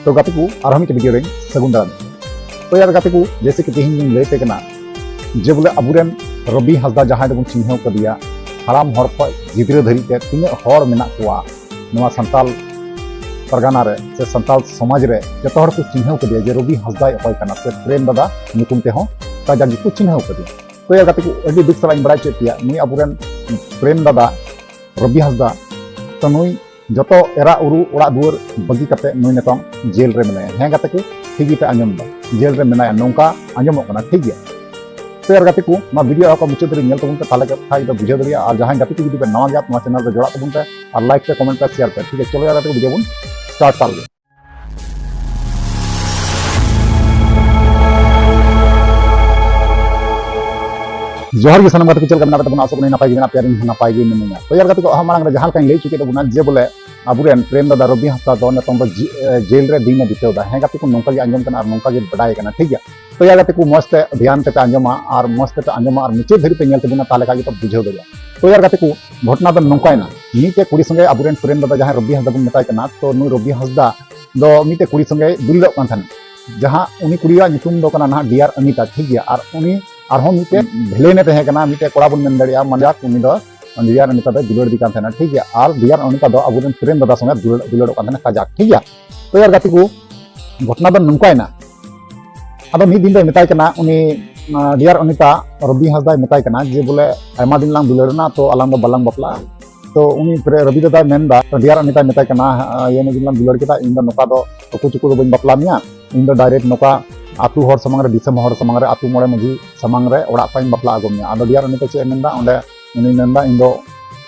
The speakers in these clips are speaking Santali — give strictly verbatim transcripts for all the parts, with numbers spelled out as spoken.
ᱛᱚ ᱜᱟᱛᱮ ᱠᱚ, ᱟᱨᱦᱚᱸ ᱢᱤᱫᱴᱮᱱ ᱵᱷᱤᱰᱤᱭᱳ ᱨᱮᱧ ᱥᱟᱹᱜᱩᱱ ᱫᱟᱨᱟᱢ᱾ ᱛᱚ ᱭᱟᱨ ᱜᱟᱛᱮ ᱠᱚ, ᱡᱮᱭᱥᱮ ᱠᱤ ᱛᱮᱦᱮᱧ ᱞᱤᱧ ᱞᱟᱹᱭ ᱯᱮ ᱠᱟᱱᱟ ᱡᱮ ᱵᱚᱞᱮ ᱟᱵᱚᱨᱮᱱ ᱨᱚᱵᱤ ᱦᱟᱸᱥᱫᱟ ᱡᱟᱦᱟᱸᱭ ᱫᱚᱵᱚᱱ ᱪᱤᱱᱦᱟᱹᱣ ᱠᱟᱫᱮᱭᱟ, ᱦᱟᱲᱟᱢ ᱦᱚᱲ ᱠᱷᱚᱱ ᱜᱤᱫᱽᱨᱟᱹ ᱫᱷᱟᱹᱨᱤᱡ ᱛᱮ ᱛᱤᱱᱟᱹᱜ ᱦᱚᱲ ᱢᱮᱱᱟᱜ ᱠᱚᱣᱟ ᱱᱚᱣᱟ ᱥᱟᱱᱛᱟᱞ ᱯᱟᱨᱜᱟᱱᱟ ᱨᱮ ᱥᱮ ᱥᱟᱱᱛᱟᱞ ᱥᱚᱢᱟᱡᱽ ᱨᱮ, ᱡᱚᱛᱚ ᱦᱚᱲ ᱠᱚ ᱪᱤᱱᱦᱟᱹᱣ ᱠᱟᱫᱮᱭᱟ ᱡᱮ ᱨᱚᱵᱤ ᱦᱟᱸᱥᱫᱟᱭ ᱚᱠᱚᱭ ᱠᱟᱱᱟ, ᱥᱮ ᱯᱨᱮᱢ ᱫᱟᱫᱟ ᱧᱩᱛᱩᱢ ᱛᱮᱦᱚᱸ ᱠᱟᱡᱟᱠ ᱜᱮᱠᱚ ᱪᱤᱱᱦᱟᱹᱣ ᱠᱟᱫᱮᱭᱟ᱾ ᱛᱚ ᱭᱟᱨ ᱜᱟᱛᱮ ᱠᱚ, ᱟᱹᱰᱤ ᱫᱩᱠ ᱥᱟᱞᱟᱜ ᱤᱧ ᱵᱟᱲᱟᱭ ᱦᱚᱪᱚᱭᱮᱫ ᱯᱮᱭᱟ, ᱱᱩᱭ ᱟᱵᱚᱨᱮᱱ ᱯᱨᱮᱢ ᱫᱟᱫᱟ ᱨᱚᱵᱤ ᱦᱟᱸᱥᱫᱟ, ᱛᱚ ᱱᱩᱭ ᱡᱚᱛᱚ ᱮᱨᱟ ᱩᱨᱩ ᱚᱲᱟᱜ ᱫᱩᱣᱟᱹᱨ ᱵᱟᱹᱜᱤ ᱠᱟᱛᱮ ᱱᱩᱭ ᱱᱤᱛᱚᱝ ᱡᱮᱞ ᱨᱮ ᱢᱮᱱᱟᱭᱟ᱾ ᱦᱮᱸ ᱜᱟᱛᱮ ᱠᱚ, ᱴᱷᱤᱠ ᱜᱮᱯᱮ ᱟᱸᱡᱚᱢ ᱮᱫᱟ, ᱡᱮᱞ ᱨᱮ ᱢᱮᱱᱟᱭᱟ, ᱱᱚᱝᱠᱟ ᱟᱸᱡᱚᱢᱚᱜ ᱠᱟᱱᱟ, ᱴᱷᱤᱠ ᱜᱮᱭᱟ᱾ ᱛᱚ ᱭᱟᱨ ᱜᱟᱛᱮ ᱠᱚ, ᱱᱚᱣᱟ ᱵᱷᱤᱰᱤᱭᱳ ᱟᱨ ᱢᱩᱪᱟᱹᱫ ᱫᱷᱟᱹᱨᱤᱡ ᱧᱮᱞ ᱛᱟᱵᱚᱱ ᱯᱮ, ᱛᱟᱦᱚᱞᱮ ᱠᱷᱟᱡ ᱫᱚ ᱵᱩᱡᱷᱟᱹᱣ ᱫᱟᱲᱮᱭᱟᱜᱼᱟ᱾ ᱟᱨ ᱡᱟᱦᱟᱸᱭ ᱜᱟᱛᱮ ᱠᱚ ᱡᱩᱫᱤ ᱯᱮ ᱱᱟᱣᱟ ᱜᱮᱭᱟ, ᱱᱚᱣᱟ ᱪᱮᱱᱮᱞ ᱨᱮ ᱡᱚᱲᱟᱜ ᱛᱟᱵᱚᱱ ᱯᱮ, ᱟᱨ ᱞᱟᱭᱤᱠ ᱯᱮ, ᱠᱚᱢᱮᱱᱴ ᱯᱮ, ᱥᱮᱭᱟᱨ ᱯᱮ, ᱴᱷᱤᱠ ᱜᱮᱭᱟ᱾ ᱪᱚᱞᱚ ᱭᱟᱨ ᱜᱟᱛᱮ ᱠᱚ, ᱵᱷᱤᱰᱤᱭᱳ ᱵᱚᱱ ᱥᱴᱟᱨᱴ ᱠᱟᱜ ᱞᱮᱜᱮ᱾ ᱡᱚᱦᱟᱨ ᱜᱮ ᱥᱟᱱᱟᱢ ᱜᱟᱛᱮ ᱠᱚ, ᱪᱮᱫ ᱞᱮᱠᱟ ᱢᱮᱱᱟᱜ ᱯᱮ ᱛᱟᱵᱚᱱᱟ? ᱟᱥᱚᱜ ᱠᱟᱹᱱᱟᱹᱧ ᱱᱟᱯᱟᱭ ᱜᱮ ᱢᱮᱱᱟᱜ ᱯᱮᱭᱟ, ᱤᱧ ᱦᱚᱸ ᱱᱟᱯᱟᱭ ᱜᱮ ᱢᱤᱱᱟᱹᱧᱟ᱾ ᱛᱚ ᱭᱟᱨ ᱜᱟᱛᱮ ᱠᱚ, ᱢᱟᱲᱟᱝ ᱨᱮ ᱡᱟᱦᱟᱸ ᱞᱮᱠᱟᱧ ᱞᱟᱹᱭ ᱦᱚᱪᱚ ᱠᱮᱫ ᱛᱟᱵᱚᱱᱟ ᱡᱮ ᱵᱚᱞᱮ ᱟᱵᱚᱨᱮᱱ ᱯᱨᱮᱢ ᱫᱟᱫᱟ ᱨᱚᱵᱤ ᱦᱟᱸᱥᱫᱟ ᱫᱚ ᱱᱤᱛᱚᱝ ᱫᱚ ᱡᱮ-, ᱮ, ᱡᱮᱞ ᱨᱮ ᱫᱤᱱ ᱮ ᱵᱤᱛᱟᱹᱣ ᱮᱫᱟ᱾ ᱦᱮᱸ ᱜᱟᱛᱮ ᱠᱚ, ᱱᱚᱝᱠᱟ ᱜᱮ ᱟᱸᱡᱚᱢ ᱠᱟᱱᱟ ᱟᱨ ᱱᱚᱝᱠᱟ ᱜᱮ ᱵᱟᱰᱟᱭ ᱠᱟᱱᱟ, ᱴᱷᱤᱠ ᱜᱮᱭᱟ᱾ ᱛᱚ ᱭᱟᱨ ᱜᱟᱛᱮ ᱠᱚ, ᱢᱚᱸᱡᱽ ᱛᱮ ᱫᱷᱮᱭᱟᱱ ᱠᱟᱛᱮ ᱟᱸᱡᱚᱢᱟ ᱟᱨ ᱢᱚᱸᱡᱽ ᱛᱮᱯᱮ ᱟᱸᱡᱚᱢᱟ ᱟᱨ ᱢᱩᱪᱟᱹᱫ ᱫᱷᱟᱹᱨᱤᱡ ᱯᱮ ᱧᱮᱞ ᱛᱟᱵᱚᱱᱟ, ᱛᱟᱦᱚᱞᱮ ᱠᱷᱟᱡ ᱜᱮᱯᱮ ᱵᱩᱡᱷᱟᱹᱣ ᱫᱟᱲᱮᱭᱟᱜᱼᱟ᱾ ᱛᱚ ᱭᱟᱨ ᱜᱟᱛᱮ ᱠᱚ, ᱜᱷᱚᱴᱚᱱᱟ ᱫᱚ ᱱᱚᱝᱠᱟᱭᱮᱱᱟ, ᱢᱤᱫᱴᱮᱡ ᱠᱩᱲᱤ ᱥᱚᱸᱜᱮ ᱟᱵᱚᱨᱮᱱ ᱯᱨᱮᱢ ᱫᱟᱫᱟ ᱡᱟᱦᱟᱸᱭ ᱨᱚᱵᱤ ᱦᱟᱸᱥᱫᱟ ᱵᱚᱱ ᱢᱮᱛᱟᱭ ᱠᱟᱱᱟ, ᱛᱚ ᱱᱩᱭ ᱨᱚᱵᱤ ᱦᱟᱸᱥᱫᱟ ᱫᱚ ᱢᱤᱫᱴᱮᱡ ᱠᱩᱲᱤ ᱥᱚᱸᱜᱮ ᱫᱩᱞᱟᱹᱲᱚᱜ ᱠᱟᱱ ᱛᱟᱦᱮᱱᱟ, ᱡᱟᱦᱟᱸ ᱩᱱᱤ ᱠᱩᱲᱤᱭᱟᱜ ᱧᱩᱛᱩᱢ ᱫᱚ ᱠᱟᱱᱟ ᱱᱟᱦᱟᱜ ᱰᱤᱭᱟᱨ ᱚᱱᱤᱛᱟ, ᱴᱷᱤᱠ ᱜᱮᱭᱟ᱾ ᱟᱨ ᱩᱱᱤ ᱟᱨᱦᱚᱸ ᱢᱤᱫᱴᱮᱡ ᱵᱷᱤᱞᱮᱱ ᱮ ᱛᱟᱦᱮᱸ ᱠᱟᱱᱟ, ᱢᱤᱫᱴᱮᱡ ᱠᱚᱲᱟ ᱵᱚᱱ ᱢᱮᱱ ᱫᱟᱲᱮᱭᱟᱜᱼᱟ, ᱢᱟᱱᱮ ᱡᱟᱠ, ᱩᱱᱤ ᱫᱚ ᱰᱤᱭᱟᱨ ᱚᱱᱤᱛᱟ ᱫᱚᱭ ᱫᱩᱞᱟᱹᱲ ᱫᱤ ᱠᱟᱱ ᱛᱟᱦᱮᱱᱟ, ᱴᱷᱤᱠ ᱜᱮᱭᱟ᱾ ᱟᱨ ᱰᱤᱭᱟᱨ ᱚᱱᱤᱛᱟ ᱫᱚ ᱟᱵᱚᱨᱮᱱ ᱯᱨᱮᱢ ᱫᱟᱫᱟ ᱥᱚᱸᱜᱮ ᱫᱩᱞᱟᱹᱲ, ᱫᱩᱞᱟᱹᱲᱚᱜ ᱠᱟᱱ ᱛᱟᱦᱮᱱᱟ ᱠᱟᱡᱟᱠ, ᱴᱷᱤᱠ ᱜᱮᱭᱟ᱾ ᱛᱚ ᱭᱟᱨ ᱜᱟᱛᱮ ᱠᱚ, ᱜᱷᱚᱴᱚᱱᱟ ᱫᱚ ᱱᱚᱝᱠᱟᱭᱮᱱᱟ, ᱟᱫᱚ ᱢᱤᱫ ᱫᱤᱱ ᱫᱚᱭ ᱢᱮᱛᱟᱭ ᱠᱟᱱᱟ ᱩᱱᱤ, ᱟᱸ, ᱰᱤᱭᱟᱨ ᱚᱱᱤᱛᱟ, ᱨᱚᱵᱤ ᱦᱟᱸᱥᱫᱟᱭ ᱢᱮᱛᱟᱭ ᱠᱟᱱᱟ ᱡᱮ ᱵᱚᱞᱮ ᱟᱭᱢᱟ ᱫᱤᱱ ᱞᱟᱝ ᱫᱩᱞᱟᱹᱲ ᱮᱱᱟ, ᱛᱚ ᱟᱞᱟᱝ ᱫᱚ ᱵᱟᱞᱟᱝ ᱵᱟᱯᱞᱟᱜᱼᱟ᱾ ᱛᱚ ᱩᱱᱤ ᱯᱨᱮ-, ᱨᱚᱵᱤ ᱫᱟᱫᱟᱭ ᱢᱮᱱᱫᱟ, ᱰᱤᱭᱟᱨ ᱚᱱᱤᱛᱟᱭ ᱢᱮᱛᱟᱭ ᱠᱟᱱᱟ, ᱦᱮᱸ, ᱤᱭᱟᱹ ᱢᱤᱫ ᱫᱤᱱ ᱞᱟᱝ ᱫᱩᱞᱟᱹᱲ ᱠᱮᱫᱟ, ᱤᱧ ᱫᱚ ᱱᱚᱝᱠᱟ ᱫᱚ ᱩᱠᱩ ᱪᱩᱠᱩ ᱫᱚ ᱵᱟᱹᱧ ᱵᱟᱯᱞᱟ ᱢᱮᱭᱟ, ᱤᱧ ᱫᱚ ᱰᱟᱭᱨᱮᱠᱴ ᱱᱚᱝᱠᱟ ᱟᱹᱛᱩ ᱦᱚᱲ ᱥᱟᱢᱟᱝ ᱨᱮ, ᱫᱤᱥᱚᱢ ᱦᱚᱲ ᱥᱟᱢᱟᱝ ᱨᱮ, ᱟᱹᱛᱩ ᱢᱚᱬᱮ ᱢᱟᱹᱡᱷᱤ ᱥᱟᱢᱟᱝ ᱨᱮ ᱚᱲᱟᱜ ᱠᱷᱚᱱ ᱤᱧ ᱵᱟᱯᱞᱟ ᱟᱹᱜᱩ ᱢᱮᱭᱟ᱾ ᱟᱫᱚ ᱰᱤᱭᱟᱨ ᱚᱱᱤᱛᱟ ᱪᱮᱫ ᱮ ᱢᱮᱱᱫᱟ ᱚᱸᱰᱮ? ᱩᱱᱤ ᱢᱮᱱᱫᱟ, ᱤᱧ ᱫᱚ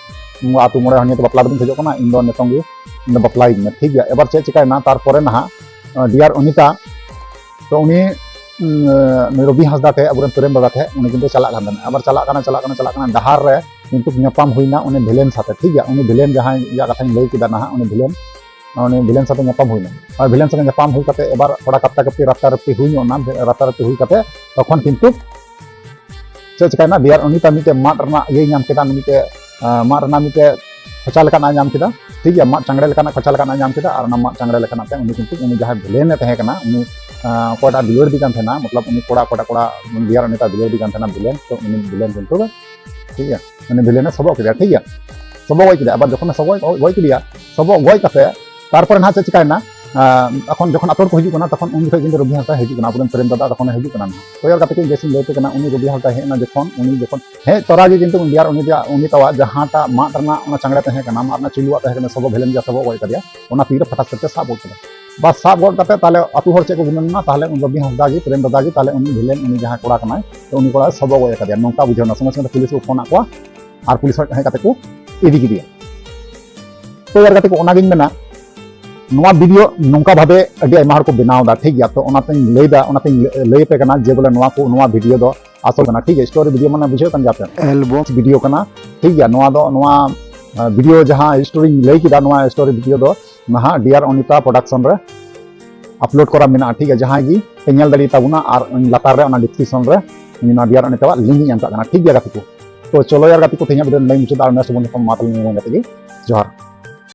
ᱟᱹᱛᱩ ᱢᱚᱬᱮ ᱦᱚᱲ ᱱᱤᱭᱟᱹ ᱛᱮ ᱵᱟᱯᱞᱟ ᱫᱚ ᱵᱟᱹᱧ ᱠᱷᱚᱡᱚᱜ ᱠᱟᱱᱟ, ᱤᱧ ᱫᱚ ᱱᱤᱛᱚᱝ ᱜᱮ, ᱤᱧ ᱫᱚ ᱵᱟᱯᱞᱟᱭᱤᱧ ᱢᱮ, ᱴᱷᱤᱠ ᱜᱮᱭᱟ᱾ ᱮᱵᱟᱨ ᱪᱮᱫ ᱪᱤᱠᱟᱭᱮᱱᱟ, ᱛᱟᱨᱯᱚᱨᱮ ᱱᱟᱦᱟᱜ, ᱟᱸ, ᱰᱤᱭᱟᱨ ᱚᱱᱤᱛᱟ, ᱛᱚ ᱩᱱᱤ, ᱩᱸ, ᱱᱩᱭ ᱨᱚᱵᱤ ᱦᱟᱸᱥᱫᱟ ᱴᱷᱮᱡ, ᱟᱵᱚᱨᱮᱱ ᱯᱨᱮᱢ ᱫᱟᱫᱟ ᱴᱷᱮᱡ ᱩᱱᱤ ᱠᱤᱱᱛᱩ ᱪᱟᱞᱟᱜ ᱠᱟᱱ ᱛᱟᱦᱮᱱᱟ᱾ ᱟᱵᱟᱨ ᱪᱟᱞᱟᱜ ᱠᱟᱱᱟ, ᱪᱟᱞᱟᱜ ᱠᱟᱱᱟ, ᱪᱟᱞᱟᱜ ᱠᱟᱱᱟ, ᱰᱟᱦᱟᱨ ᱨᱮ ᱠᱤᱱᱛᱩ ᱧᱟᱯᱟᱢ ᱦᱩᱭᱱᱟ ᱩᱱᱤ ᱵᱷᱤᱞᱮᱱ ᱥᱟᱛᱮ, ᱴᱷᱤᱠ ᱜᱮᱭᱟ᱾ ᱩᱱᱤ ᱵᱷᱤᱞᱮᱱ ᱡᱟᱦᱟᱸᱭ ᱭᱟᱜ ᱠᱟᱛᱷᱟᱧ ᱞᱟᱹᱭ ᱠᱮᱫᱟ ᱱᱟᱦᱟᱜ, ᱩᱱᱤ ᱵᱷᱤᱞᱮᱱ, ᱩᱱᱤ ᱵᱷᱤᱞᱮᱱ ᱥᱟᱛᱮ ᱧᱟᱯᱟᱢ ᱦᱩᱭᱱᱟ᱾ ᱟᱨ ᱵᱷᱤᱞᱮᱱ ᱥᱟᱛᱮ ᱧᱟᱯᱟᱢ ᱦᱩᱭ ᱠᱟᱛᱮ ᱮᱵᱟᱨ ᱛᱷᱚᱲᱟ ᱠᱟᱯᱴᱟ ᱠᱟᱯᱴᱤ, ᱨᱟᱯᱴᱟ ᱨᱟᱯᱴᱤ ᱦᱩᱭ ᱧᱚᱜ ᱮᱱᱟ᱾ ᱨᱟᱯᱴᱟ ᱨᱟᱯᱴᱤ ᱦᱩᱭ ᱠᱟᱛᱮ ᱛᱚᱠᱷᱚᱱ ᱠᱤᱱᱛᱩ ᱪᱮᱫ ᱪᱤᱠᱟᱭᱱᱟ, ᱰᱤᱭᱟᱨ ᱚᱱᱤᱛᱟ ᱢᱤᱫᱴᱮᱡ ᱢᱟᱫ ᱨᱮᱱᱟᱜ ᱤᱭᱟᱹᱭ ᱧᱟᱢ ᱠᱮᱫᱟ, ᱢᱤᱫᱴᱮᱡ, ᱟᱸ, ᱢᱟᱫ ᱨᱮᱱᱟᱜ ᱢᱤᱫᱴᱮᱡ ᱠᱷᱚᱪᱟ ᱞᱮᱠᱟᱱᱟᱜ ᱮ ᱧᱟᱢ ᱠᱮᱫᱟ᱾ ᱴᱷᱤᱠ ᱜᱮᱭᱟ, ᱢᱟᱫ ᱪᱟᱝᱲᱮ ᱞᱮᱠᱟᱱᱟᱜ ᱠᱚᱪᱟ ᱞᱮᱠᱟᱱᱟᱜ ᱧᱟᱢ ᱠᱮᱫᱟ, ᱟᱨ ᱚᱱᱟ ᱢᱟᱫ ᱪᱟᱝᱲᱮ ᱞᱮᱠᱟᱱᱟᱜ ᱛᱮ ᱩᱱᱤ ᱠᱤᱱᱛᱩ ᱩᱱᱤ ᱡᱟᱦᱟᱸᱭ ᱵᱷᱤᱞᱮᱱ ᱮ ᱛᱟᱦᱮᱸ ᱠᱟᱱᱟ, ᱩᱱᱤ ᱟᱸ, ᱚᱠᱚᱭᱴᱟᱜ ᱫᱩᱞᱟᱹᱲ ᱫᱤ ᱠᱟᱱ ᱛᱟᱦᱮᱱᱟ, ᱢᱚᱛᱞᱚᱵ ᱩᱱᱤ ᱠᱚᱲᱟ, ᱚᱠᱚᱭᱴᱟᱜ ᱠᱚᱲᱟ ᱰᱤᱭᱟᱨ ᱚᱱᱤᱛᱟ ᱫᱩᱞᱟᱹᱲ ᱫᱤ ᱠᱟᱱ ᱛᱟᱦᱮᱱᱟ ᱵᱷᱤᱞᱮᱱ, ᱛᱚ ᱩᱱᱤ ᱵᱷᱤᱞᱮᱱ ᱠᱤᱱᱛᱩ ᱴᱷᱤᱠ ᱜᱮᱭᱟ, ᱩᱱᱤ ᱵᱷᱤᱞᱮᱱ ᱮ ᱥᱚᱵᱚᱜ ᱠᱮᱫᱮᱭᱟ, ᱴᱷᱤᱠ ᱜᱮᱭᱟ, ᱥᱚᱵᱚᱜ ᱜᱚᱡ ᱠᱮᱫᱮᱭᱟ᱾ ᱟᱵᱟᱨ ᱡᱚᱠᱷᱚᱱ ᱮ ᱥᱚᱵᱚᱜ ᱜᱚᱡ ᱠᱮᱫᱮᱭᱟ, ᱥᱚᱵᱚᱜ ᱜᱚᱡ ᱠᱟᱛᱮ ᱛᱟᱨᱯᱚᱨᱮ ᱱᱟᱦᱟᱜ ᱪᱮᱫ ᱪᱤᱠᱟᱭᱮᱱᱟ, ᱟᱸ, ᱮᱠᱷᱚᱱ ᱡᱚᱠᱷᱚᱱ ᱟᱛᱳ ᱨᱮᱠᱚ ᱦᱤᱡᱩᱜ ᱠᱟᱱᱟ, ᱛᱚᱠᱷᱚᱱ ᱩᱱ ᱡᱚᱠᱷᱚᱡ ᱠᱤᱱᱛᱩ ᱨᱚᱵᱤ ᱦᱟᱸᱥᱫᱟ ᱦᱤᱡᱩᱜ ᱠᱟᱱᱟ, ᱟᱵᱚᱨᱮᱱ ᱯᱨᱮᱢ ᱫᱟᱫᱟ ᱛᱚᱠᱷᱚᱱᱮ ᱦᱤᱡᱩᱜ ᱠᱟᱱᱟ ᱱᱟᱦᱟᱜ᱾ ᱛᱚ ᱭᱟᱨ ᱜᱟᱛᱮ ᱠᱚ, ᱡᱮᱥᱤᱧ ᱞᱟᱹᱭ ᱟᱯᱮ ᱠᱟᱱᱟ, ᱩᱱᱤ ᱨᱚᱵᱤ ᱦᱟᱸᱥᱫᱟ ᱦᱮᱡ ᱮᱱᱟ ᱡᱚᱠᱷᱚᱱ, ᱩᱱᱤ ᱡᱚᱠᱷᱚᱱ ᱦᱮᱡ ᱛᱚᱨᱟ ᱜᱮ ᱠᱤᱱᱛᱩ ᱩᱱᱤ ᱟᱨ ᱩᱱᱤ ᱫᱚ, ᱩᱱᱤ ᱛᱟᱣᱟ ᱡᱟᱦᱟᱸᱴᱟᱜ ᱢᱟᱫ ᱨᱮᱱᱟᱜ ᱚᱱᱟ ᱪᱟᱝᱲᱮ ᱛᱟᱦᱮᱸ ᱠᱟᱱᱟ, ᱢᱟᱫ ᱨᱮᱱᱟᱜ ᱪᱩᱞᱩᱣᱟᱜ ᱛᱟᱦᱮᱸ ᱠᱟᱱᱟ, ᱥᱚᱵᱚᱜ ᱵᱷᱤᱞᱮᱱ ᱜᱮ ᱥᱚᱵᱚᱜ ᱜᱚᱡ ᱠᱟᱫᱮᱭᱟ, ᱚᱱᱟ ᱛᱤ ᱨᱮ ᱯᱷᱟᱴᱟᱥ ᱠᱟᱛᱮ ᱥᱟᱵ ᱜᱚᱡ ᱠᱮᱫᱟ᱾ ᱵᱟᱥ ᱥᱟᱵ ᱜᱚᱫ ᱠᱟᱛᱮ ᱛᱟᱦᱞᱮ ᱟᱹᱛᱩ ᱦᱚᱲ ᱪᱮᱫ ᱠᱚ ᱜᱩᱱᱟᱹᱱ ᱮᱱᱟ, ᱛᱟᱦᱞᱮ ᱩᱱ ᱨᱚᱵᱤ ᱦᱟᱸᱥᱫᱟ ᱜᱮ, ᱯᱨᱮᱢ ᱫᱟᱫᱟ ᱜᱮ, ᱛᱟᱦᱞᱮ ᱩᱱᱤ ᱵᱷᱤᱞᱮᱱ, ᱩᱱᱤ ᱡᱟᱦᱟᱸ ᱠᱚᱲᱟ ᱠᱟᱱᱟᱭ, ᱛᱚ ᱩᱱᱤ ᱠᱚᱲᱟᱭ ᱥᱚᱵᱚᱜ ᱜᱚᱡ ᱟᱠᱟᱫᱮᱭᱟ, ᱱᱚᱝᱠᱟ ᱵᱩᱡᱷᱟᱹᱣ ᱮᱱᱟ᱾ ᱥᱚᱸᱜᱮ ᱥᱚᱸᱜᱮ ᱛᱮ ᱯᱩᱞᱤᱥ ᱠᱚ ᱯᱷᱳᱱ ᱟᱫ ᱠᱚᱣᱟ ᱟᱨ ᱯᱩᱞᱤᱥ ᱦᱚᱲ ᱦᱮᱡ ᱠᱟᱛᱮ ᱠᱚ ᱤᱫᱤ ᱠᱮᱫᱮᱭᱟ᱾ ᱛᱚ ᱭᱟᱨ ᱜᱟᱛᱮ ᱠᱚ, ᱚᱱᱟᱜᱤᱧ ᱢᱮᱱᱟ, ᱱᱚᱣᱟ ᱵᱷᱤᱰᱤᱭᱳ ᱱᱚᱝᱠᱟ ᱵᱷᱟᱵᱮ ᱟᱹᱰᱤ ᱟᱭᱢᱟ ᱦᱚᱲ ᱠᱚ ᱵᱮᱱᱟᱣ ᱮᱫᱟ, ᱴᱷᱤᱠ ᱜᱮᱭᱟ? ᱛᱚ ᱚᱱᱟᱛᱮᱧ ᱞᱟᱹᱭᱫᱟ, ᱚᱱᱟᱛᱮᱧ ᱞᱟᱹᱭ ᱟᱯᱮ ᱠᱟᱱᱟ ᱡᱮ ᱵᱚᱞᱮ ᱱᱚᱣᱟ ᱠᱚ, ᱱᱚᱣᱟ ᱵᱷᱤᱰᱤᱭᱳ ᱫᱚ ᱟᱥᱚᱞ ᱠᱟᱱᱟ, ᱴᱷᱤᱠ ᱜᱮᱭᱟ? ᱥᱴᱳᱨᱤ ᱵᱷᱤᱰᱤᱭᱳ ᱢᱟᱱᱮ ᱵᱩᱡᱷᱟᱹᱣ ᱠᱟᱱ ᱜᱮᱭᱟ ᱯᱮ, ᱮᱞᱵᱚᱢ ᱵᱷᱤᱰᱤᱭᱳ ᱠᱟᱱᱟ, ᱴᱷᱤᱠ ᱜᱮᱭᱟ? ᱱᱚᱣᱟ ᱫᱚ, ᱱᱚᱣᱟ, ᱟᱸ, ᱵᱷᱤᱰᱤᱭᱳ ᱡᱟᱦᱟᱸ ᱥᱴᱳᱨᱤᱧ ᱞᱟᱹᱭ ᱠᱮᱫᱟ, ᱱᱚᱣᱟ ᱥᱴᱳᱨᱤ ᱵᱷᱤᱰᱤᱭᱳ ᱫᱚ ᱱᱟᱦᱟᱜ ᱰᱤᱭᱟᱨ ᱚᱱᱤᱛᱟ ᱯᱨᱚᱰᱟᱠᱥᱚᱱ ᱨᱮ ᱟᱯᱞᱳᱰ ᱠᱚᱨᱟ ᱢᱮᱱᱟᱜᱼᱟ, ᱴᱷᱤᱠ ᱜᱮᱭᱟ? ᱡᱟᱦᱟᱸᱭ ᱜᱮ ᱯᱮ ᱧᱮᱞ ᱫᱟᱲᱮ ᱛᱟᱵᱚᱱᱟ, ᱟᱨ ᱞᱟᱛᱟᱨ ᱨᱮ ᱚᱱᱟ ᱰᱤᱥᱠᱨᱤᱯᱥᱚᱱ ᱨᱮ ᱤᱧ ᱱᱚᱣᱟ ᱰᱤᱭᱟᱨ ᱚᱱᱤᱛᱟᱣᱟᱜ ᱞᱤᱝᱠ ᱤᱧ ᱮᱢ ᱠᱟᱜ ᱠᱟᱱᱟ, ᱴᱷᱤᱠ ᱜᱮᱭᱟ ᱜᱟᱛᱮ ᱠᱚ? ᱛᱚ ᱪᱚᱞᱚ ᱭᱟᱨ ᱜᱟᱛᱮ ᱠᱚ, ᱛᱮᱦᱮᱧᱟᱜ ᱵᱷᱤᱰᱤᱭᱳ ᱱᱚᱰᱮᱧ ᱢᱩᱪᱟᱹᱫᱟ, ᱟᱨ ᱱᱮᱠᱥᱴ ᱵᱚᱱ ᱧᱟᱯᱟᱢᱟ, ᱢᱟ ᱛᱟᱦᱞᱮ ᱱᱤᱭᱟᱹ ᱠᱟᱛᱮ ᱜᱮ, ᱡᱚᱦᱟᱨ᱾